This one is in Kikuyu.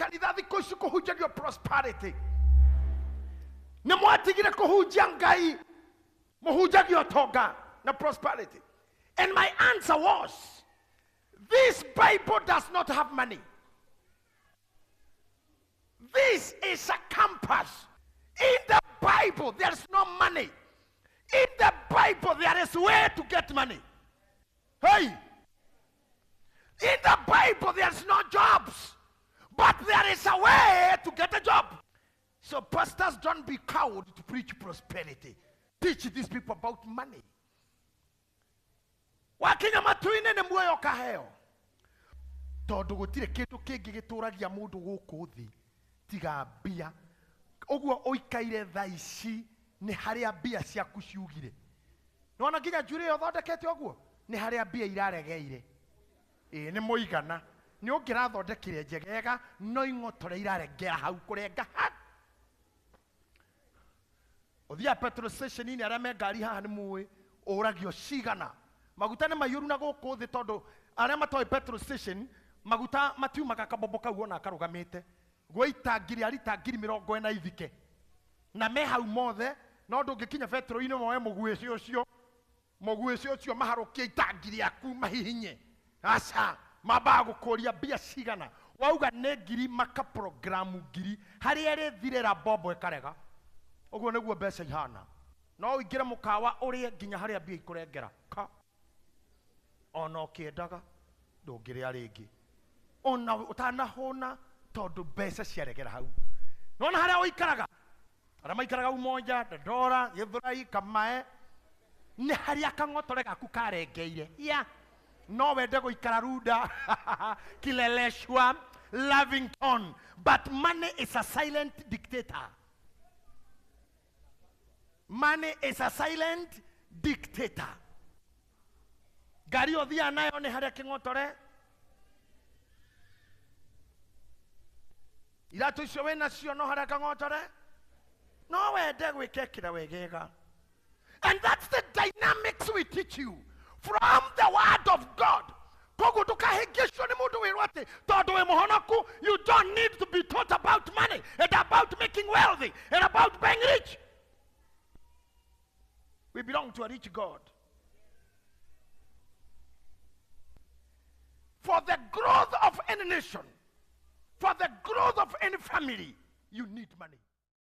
Kanitha thikũ ici kũhunjagio prosperity. Nĩ mwatigire kũhunjia Ngai, mũhunjagio ũtonga na prosperity. And my answer was, this Bible does not have money. This is a compass. In the Bible, there is no money. In the Bible, there is way to get money. Hey! In the Bible, there is no jobs. But there is a way to get a job. So pastors, don't be cowed to preach prosperity. Teach these people about money. Wakinya matu-inĩ nĩ muoyo ũkaheo. Tondũ gũtirĩ kĩndũ kĩngĩ gĩtũragia mũndũ gũkũ thĩ tiga mbia. Ũguo ũikaire thaa ici nĩ harĩa mbia ciaku ciugire. Nĩwona nginya njuĩrĩ ĩyo ũthondekete ũguo nĩ harĩa mbia iraregeire. Ĩĩ nĩ mũigana. Nĩ ũngĩrathondekire njegega no ing'otore iraregera hau kũrenga ha. Ũthiaga petrol station-inĩ arĩa me ngari haha nĩ mũĩ ũragio cigana. Maguta nĩ maiyũru na gũkũ thĩ tondũ arĩa matoĩ petrol station maguta matiumaga kabombo kau ona karũgamĩte. Gwa itangi rĩa rita ngiri mĩrongo ĩna ithike. Na me hau mothe no ndũngĩkinya petrol-inĩ woe mũguĩci ũcio. Mũguĩci ũcio maharũkie itangi rĩaku mahihinye. Aca, mambaga gũkũria mbia cigana. Wauga nĩ ngiri maka programu ngiri harĩa ĩrĩthirĩra mbombo ĩkarega. Ũguo nĩguo mbeca ihana. No ũingĩre mũkawa ũrĩe nginya harĩa mbia ikũrengera. Ka. Ona ũkĩendaga ndũngĩrĩa rĩngĩ. Ona ũtanahũna tondũ mbeca ciaregera hau. Nĩwona harĩa ũikaraga? Arĩa maikaraga Umoja, Dandora, Githurai, Kamae, nĩ harĩa kang'otore gaku karengeire. Yeah. No wende gũikara Runda, Kileleshwa, Lavington, but money is a silent dictator. Money is a silent dictator. Ngari ĩyo ũthiaga nayo nĩ harĩa kĩng'otore. Iratũ icio wĩnacio no harĩa kang'otore. No wende gwĩkekĩra wegega. And that's the dynamics we teach you from the word of God. Koguo ndũkahĩngĩcwo nĩ mũndũ wĩrwo atĩ tondũ wĩ mũhonoku, you don't need to be taught about money and about making wealthy and about being rich. We belong to a rich God. For the growth of any nation, for the growth of any family, you need money.